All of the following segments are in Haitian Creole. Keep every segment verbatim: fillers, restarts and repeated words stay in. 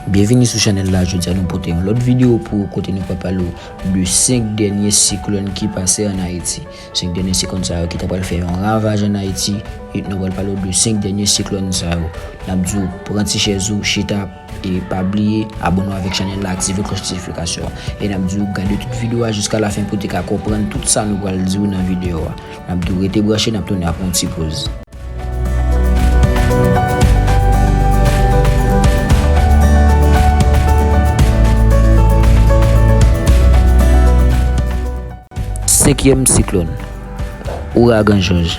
Byenvini sou chanèl la. Jodi a nou pote yon lòt videyo pou ou kote nou pral pale w de senk dènye siklòn ki pase ann Ayiti. Senk dènye siklòn sa yo ki ta pral fè yon ravaj ann Ayiti, e nou pral pale w de senk dènye siklòn sa yo. N ap di w pran ti chèz ou, chita, e pa bliye abòne w avèk chanèl la, aktive klòch notifikasyon an. E n ap di w gade tout videyo a jiska lafen pou w te ka konprann tout sa nou pral di w nan videyo a. N ap di w rete branche, n ap tounen apre yon ti poz. Senkyèm siklòn, ouragan Georges.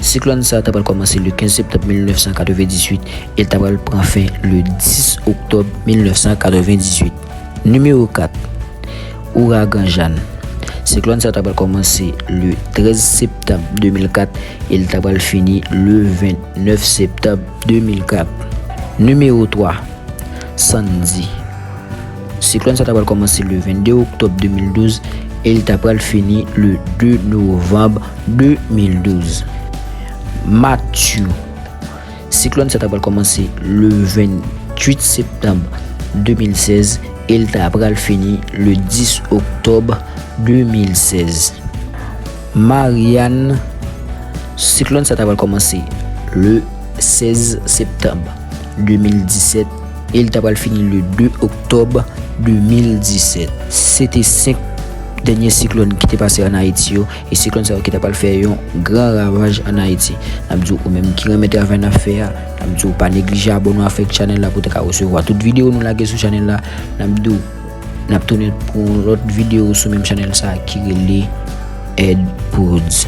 Siklòn sa a ta pral kòmanse le kenz septanm mil nèf san katrevendizuit e l ta pral pran fen le dis oktòb mil nèf san katrevendizuit. Nimewo kat, ouragan Jeanne. Siklòn sa a ta pral kòmanse le trèz septanm de mil kat e l ta pral fini le vennèf septanm de mil kat. Nimewo twa, Sandy. Siklòn sa a ta pral kòmanse le vennde oktòb de mil douz e l ta pral fini le de novanm de mil douz. Matthew. Siklòn sa a ta pral kòmanse le venntuit septanm de mil sèz e l ta pral fini le dis oktòb de mil sèz. Marianne. Siklòn sa a ta pral kòmanse le sèz septanm de mil disèt e l ta pral fini le de oktòb de mil disèt. Se te senk dènye siklòn ki te pase ann Ayiti yo, e siklòn sa yo ki ta pral fè yon gran ravaj ann Ayiti. N ap di w, ou menm ki renmen travay n ap fè a, n ap di w pa neglije abòne w avèk chanèl la pou w te ka resevwa tout videyo nou lage sou chanèl la. N ap di w, n ap tounen pou yon lòt videyo sou menm chanèl sa a ki rele Ed Prodz.